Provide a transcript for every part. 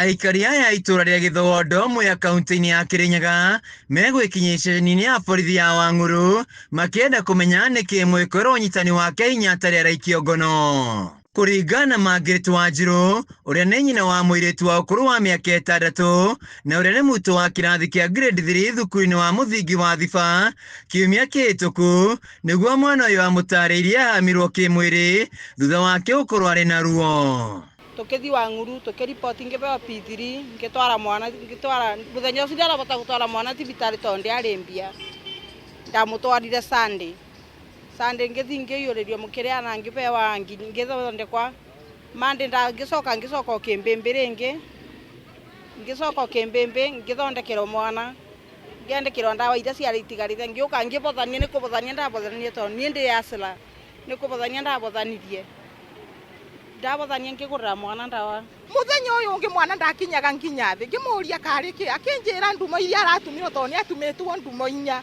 Aikari aya a itũra rĩa Gĩthogondo Mwea kaunti-inĩ ya Kĩrĩnyaga megwĩkinyia ceceni-inĩ ya borithi ya Wang'ũrũ makĩenda kũmenya nĩkĩ mwĩkũĩrwo ũnyitani wake hinya atarĩ araikio ngono. Kũringana na Margaret Wanjirũ ũrĩa nĩ nyina wa mũirĩtu wa ũkũrũ wa mĩaka ĩtandatũ na ũrĩa nĩ mũrutwo wa kĩrathi kĩa grade 3 thukuru-inĩ wa mũthingi wa Thiba kiumia kĩhĩtũku nĩguo mwana ũyũ amũtarĩirie ahamirwo kĩmwĩrĩ thutha wake gũkorwo arĩ na ruo. Tukithi Wang'uru tukiripoti ngibeo P3 ngitwara mwana ngitwara muthenya ucio ndiarabota gutwara mwana thibitari tondu ndiari mbia ndamutwarire Sunday. Sunday ngithi ngiyuririo mukiria na ngibewa ngithondekwa Monday ngicoka ngicoka o kimbimbi ringi ngicoka o kimbimbi ngithondekerwo mwana ngiandikirwo ndawa iria ciari itigarite ngiuka ngibothania ni kubothania ndabothanirie tondu nie ndi hustler ni kubothania ndabothanirie ndabothania ngigurira mwana ndawa. Muthenya uyu ungi mwana ndakinyaga nginya thi ngimuria kari ki akinjira ndumo iria aratumirwo tondu ni atumitwo ndumo inya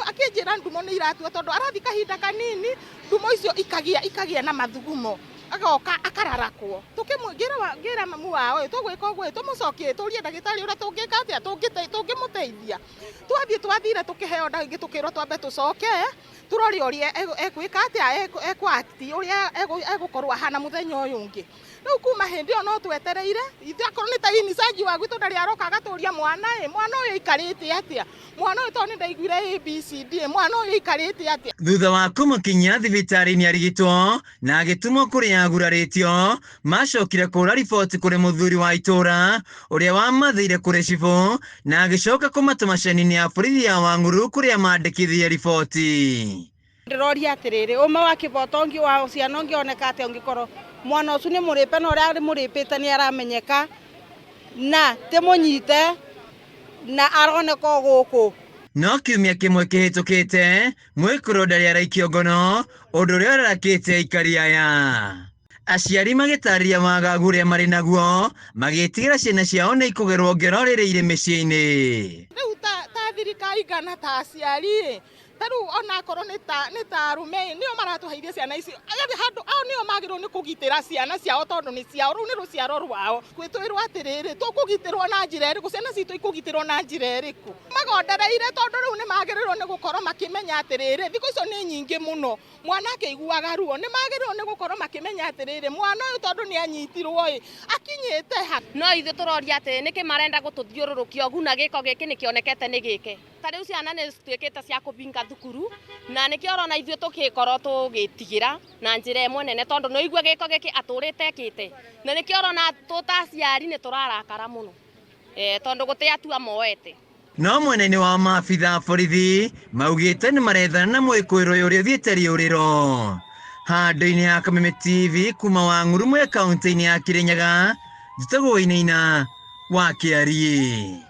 akinjira ndumo ni iratua tondu arathi kahinda kanini ndumo icio ikagia na mathugumo agoka akararakwo tukimwingira mamu wao tugwika uguo tumucokie turie ndagitari uria tungika atia tungimuteithia twathie twathire tukiheo ndawa ingi tukirwo twambe tucoke turore uria ekwika atia ekwati uria egukorwo ahana muthenya uyu ungi riu kuma hindi iyo no twetereire ithuĩ akorwo nĩ ta inicanji wa gwitũ ndarĩ aroka agaturia mwana ĩ mwana ũyũ aikarĩte atĩa mwana ũyũ tondũ nĩ ndaiguire ABCD mwana ũyũ aikarĩte atĩa. Thutha wa kũmũkinyia thibitarĩ-inĩ arigitwo na agĩtũmwo kũrĩa agurarĩtio macokire kũra riboti kũrĩ mũthuri wa itũra ũrĩa wamathĩire kũrĩ cibũ na agĩcoka kũmatũma ceceni-inĩ ya borithi ya Wang'ũrũ kũrĩa mandĩkithirie riboti. Ndiroria atiriri uma wa kiboto ungi wa ciana ungioneka atia ungikorwo mwana ucio ni muripe na uria muripite ni aramenyeka na ti munyite na aroneka o guku. No kiumia kĩmwe kĩhĩtũkĩte mwĩkũrũ ndarĩ araikio ngono ũndũ ũrĩa ũrarakĩte aikari aya. Aciari magĩtarĩria wagagu ũrĩa marĩ naguo magĩtigĩra ciana ciao nĩ ikũgerwo ngero rĩrĩa irĩ mĩciĩ-inĩ. Rĩu ta thirikari kana ta aciari ta rĩu onakorwo nĩ ta arũme nĩo maratũheithia ciana ici handũ ao nĩo magĩrĩirwo nĩ kũgitĩra ciana ciao tondũ nĩ ciao rĩu nĩ rũciaro rwao. Twĩrwo atĩrĩrĩ tũkũgitĩrwo na njĩra ĩrĩkũ ciana citũ ikũgitĩrwo na njĩra ĩrĩkũ magondereire tondũ rĩu nĩ magĩrĩirwo nĩ gũkorwo makĩmenya atĩrĩrĩ thikũ icio nĩ nyingĩ mũno mwana akĩiguaga ruo nĩ magĩrĩirwo nĩ gũkorwo makĩmenya atĩrĩrĩ mwana ũyũ tondũ nĩ anyitirwo ĩ akinyĩte ha. No ithuĩ tũroria atĩrĩ nĩkĩ marenda gũtũthiũrũrũkia ũguo na gĩko gĩkĩ nĩkĩonekete nĩ gĩke. Ta rĩu ciana nĩ cituĩkĩte cia kũbinga thukuru na nĩkĩo ũrona ithuĩ tũgĩkorwo tũgĩtigĩra na njĩra ĩmwe nene tondũ nĩ ũigua gĩko gĩkĩ atũrĩte ekĩte na nĩkĩo ũrona tũ ta aciari nĩ tũrarakara mũno tondũ gũtĩ atua moete. No mwena-inĩ wa maabitha a borithi maugĩte nĩ marethana na mwĩkũĩrwo ũyũ ũrĩa ũthiĩte rĩũrĩro. Handũ-inĩ ha Kameme TV kuma Wang'ũrũ Mwea kaunti-inĩ ya Kĩrĩnyaga njĩtagwo Wainaina wa Kĩariĩ.